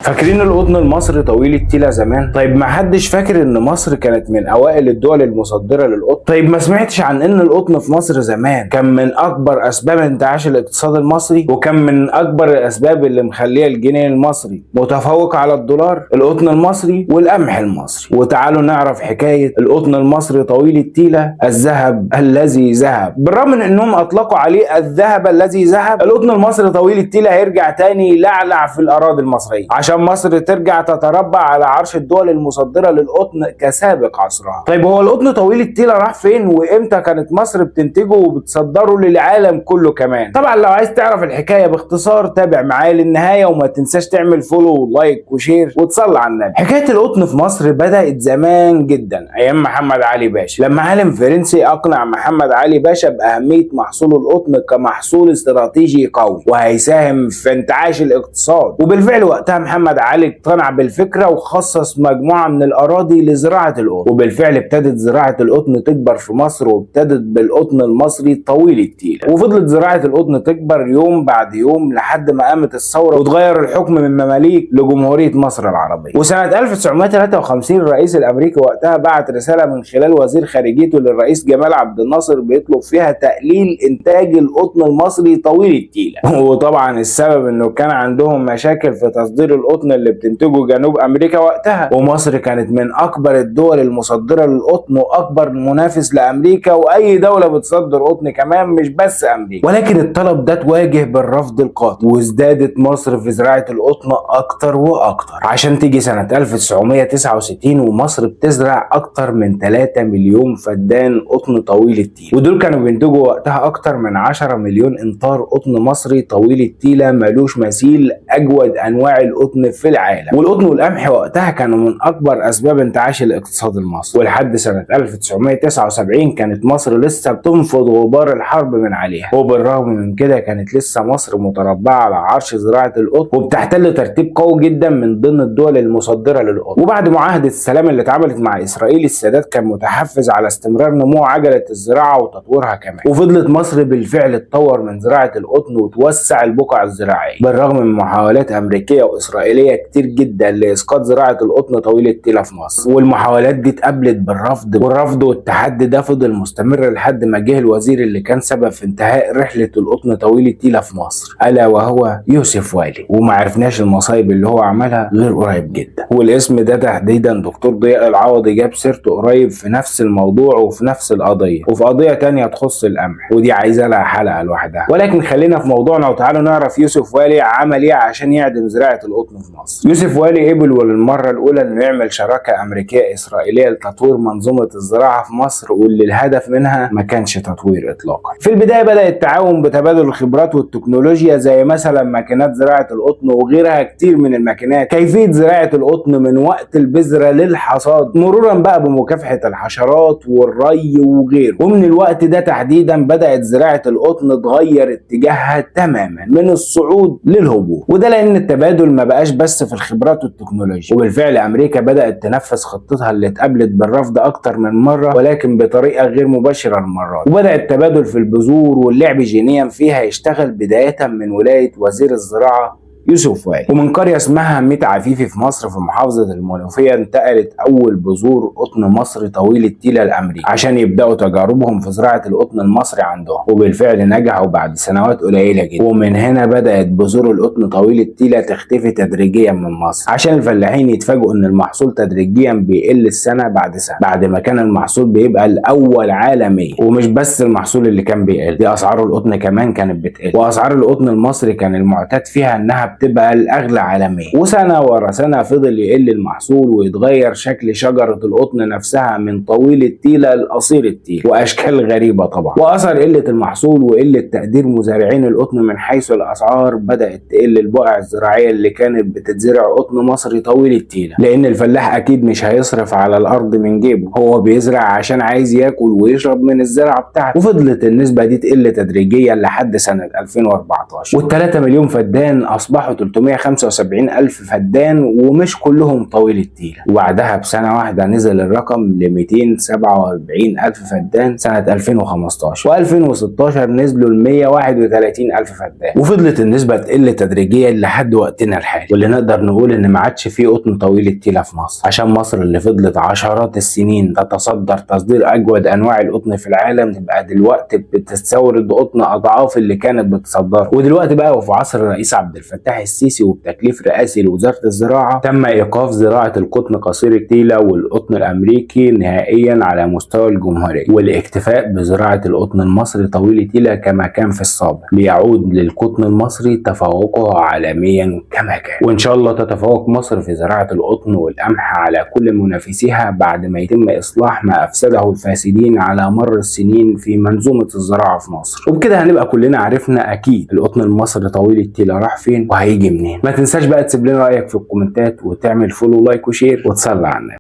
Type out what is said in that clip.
فاكرين القطن المصري طويل التيلة زمان؟ طيب ما حدش فاكر ان مصر كانت من اوائل الدول المصدرة للقطن؟ طيب ما سمعتش عن ان القطن في مصر زمان كان من اكبر اسباب انتعاش الاقتصاد المصري، وكان من اكبر الاسباب اللي مخليه الجنيه المصري متفوق على الدولار؟ القطن المصري والقمح المصري. وتعالوا نعرف حكاية القطن المصري طويل التيلة، الذهب الذي ذهب. بالرغم من انهم اطلقوا عليه الذهب الذي ذهب، القطن المصري طويل التيلة هيرجع تاني يلعلع في الاراضي المصرية عشان مصر ترجع تتربع على عرش الدول المصدرة للقطن كسابق عصرها. طيب هو القطن طويل التيلة راح فين، وامتى كانت مصر بتنتجه وبتصدره للعالم كله كمان؟ طبعا لو عايز تعرف الحكاية باختصار تابع معايا للنهاية، وما تنساش تعمل follow و like و share وتصلي على النبي. حكاية القطن في مصر بدأت زمان جدا ايام محمد علي باشا، لما عالم فرنسي اقنع محمد علي باشا بأهمية محصول القطن كمحصول استراتيجي قوي وهيساهم في انتعاش الاقتصاد. وبالفعل وقتها محمد علي اقتنع بالفكرة وخصص مجموعة من الأراضي لزراعة القطن، وبالفعل ابتدت زراعة القطن تكبر في مصر، وابتدت بالقطن المصري طويل التيلة، وفضلت زراعة القطن تكبر يوم بعد يوم لحد ما قامت الثورة وتغير الحكم من مماليك لجمهورية مصر العربية. وسنة 1953 الرئيس الأمريكي وقتها بعت رسالة من خلال وزير خارجيته للرئيس جمال عبد الناصر بيطلب فيها تقليل إنتاج القطن المصري طويل التيلة. وطبعا السبب انه كان عندهم مشاكل في تصدير القطن اللي بتنتجه جنوب امريكا وقتها، ومصر كانت من اكبر الدول المصدرة للقطن واكبر منافس لامريكا واي دولة بتصدر قطن كمان، مش بس امريكا. ولكن الطلب ده تواجه بالرفض القاطع، وازدادت مصر في زراعة القطن اكتر واكتر، عشان تيجي سنة 1969 ومصر بتزرع اكتر من 3 مليون فدان قطن طويل التيلة، ودول كانوا بينتجوا وقتها اكتر من 10 مليون امتار قطن مصري طويل التيلة ملوش مثيل، اجود انواع القطن في العالم. والقطن والقمح وقتها كانوا من اكبر اسباب انتعاش الاقتصاد المصري، ولحد سنة 1979 كانت مصر لسه بتنفض غبار الحرب من عليها. وبالرغم من كده كانت لسه مصر متربعة على عرش زراعة القطن، وبتحتل ترتيب قوي جدا من ضمن الدول المصدرة للقطن. وبعد معاهدة السلام اللي اتعملت مع اسرائيل، السادات كان متحفز على استمرار نمو عجلة الزراعة وتطويرها كمان، وفضلت مصر بالفعل تطور من زراعة القطن وتوسع البقع الزراعية، بالرغم من محاولات امريكية واسرائيلية كتير جدا لاسقاط زراعة القطن طويل التيلة في مصر. والمحاولات دي اتقابلت بالرفض، والرفض والتحدي ده فضل مستمر لحد ما جه الوزير اللي كان سبب في انتهاء رحلة القطن طويل التيلة في مصر، الا وهو يوسف والي. وما عرفناش المصايب اللي هو عملها غير قريب جدا، والاسم ده تحديدا دكتور ضياء العوضي جاب سيرته قريب في نفس الموضوع وفي نفس القضية، وفي قضية تانية تخص القمح، ودي عايزة لها حلقة لوحدها. ولكن خلينا في موضوعنا، وتعالوا نعرف يوسف والي عمل ايه عشان يعدم زراعة القطن في مصر. يوسف والي قبل وللمرة الأولى انه يعمل شراكة أمريكية إسرائيلية لتطوير منظومة الزراعة في مصر، واللي الهدف منها ما كانش تطوير إطلاقا. في البداية بدأ التعاون بتبادل الخبرات والتكنولوجيا، زي مثلا ماكينات زراعة القطن وغيرها كتير من الماكينات، كيفية زراعة القطن من وقت البذرة للحصاد، مرورا بقى بمكافحة الحشرات والري وغيره. ومن الوقت ده تحديدا بدأت زراعة القطن تغير اتجاهها تماما من الصعود للهبوط، وده لأن التبادل ما بقاش بس في الخبرات والتكنولوجيا. وبالفعل أمريكا بدأت تنفذ خطتها اللي اتقابلت بالرفض أكتر من مرة، ولكن بطريقة غير مباشرة المرة دي. وبدأ التبادل في البذور واللعب جينيا فيها يشتغل بداية من ولاية وزير الزراعة يوسف والي. ومن قرية اسمها ميت عفيفي في مصر في محافظة المنوفية انتقلت أول بذور قطن مصري طويل التيلة لأمريكا عشان يبدأوا تجاربهم في زراعة القطن المصري عندهم، وبالفعل نجحوا بعد سنوات قليلة جدا. ومن هنا بدأت بذور القطن طويل التيلة تختفي تدريجيا من مصر، عشان الفلاحين يتفاجئوا ان المحصول تدريجيا بيقل السنة بعد سنة، بعد ما كان المحصول بيبقى الأول عالميا. ومش بس المحصول اللي كان بيقل، دي أسعار القطن كمان كانت بتقل، وأسعار القطن المصري كان المعتاد فيها انها بتبقى الاغلى عالميا. وسنة ورا سنة فضل يقل المحصول ويتغير شكل شجرة القطن نفسها من طويل التيله لقصير التيله، واشكال غريبة طبعا. واثر قلة المحصول وقلة تقدير مزارعين القطن من حيث الاسعار بدات تقل البقع الزراعية اللي كانت بتتزرع قطن مصري طويل التيله، لان الفلاح اكيد مش هيصرف على الارض من جيبه، هو بيزرع عشان عايز ياكل ويشرب من الزرعه بتاعته. وفضلت النسبة دي تقل تدريجيا لحد سنة 2014، وال3 مليون فدان اصبحوا اصبحوا 375 الف فدان ومش كلهم طويل التيلة. وبعدها بسنة واحدة نزل الرقم ل 247 الف فدان سنة 2015، و2016 نزلوا ل 131 الف فدان، وفضلت النسبة تقل تدريجيا لحد وقتنا الحالي، واللي نقدر نقول ان ما عادش فيه قطن طويل التيلة في مصر، عشان مصر اللي فضلت عشرات السنين تتصدر تصدير اجود انواع القطن في العالم تبقى دلوقتي بتستورد قطن اضعاف اللي كانت بتصدره. ودلوقتي بقى وفي عصر الرئيس عبد الفتاح السيسي وبتكليف رئاسي لوزارة الزراعة تم ايقاف زراعة القطن قصير التيلة والقطن الامريكي نهائيا على مستوى الجمهورية، والاكتفاء بزراعة القطن المصري طويل التيلة كما كان في السابق، ليعود للقطن المصري تفوقه عالميا كما كان. وان شاء الله تتفوق مصر في زراعة القطن والقمح على كل منافسيها بعد ما يتم اصلاح ما افسده الفاسدين على مر السنين في منظومة الزراعة في مصر. وبكده هنبقى كلنا عرفنا اكيد القطن المصري طويل التيلة راح فين وهيجي منين. ما تنساش بقى تسيب لنا رأيك في الكومنتات وتعمل follow like و share وتصلي على النبي.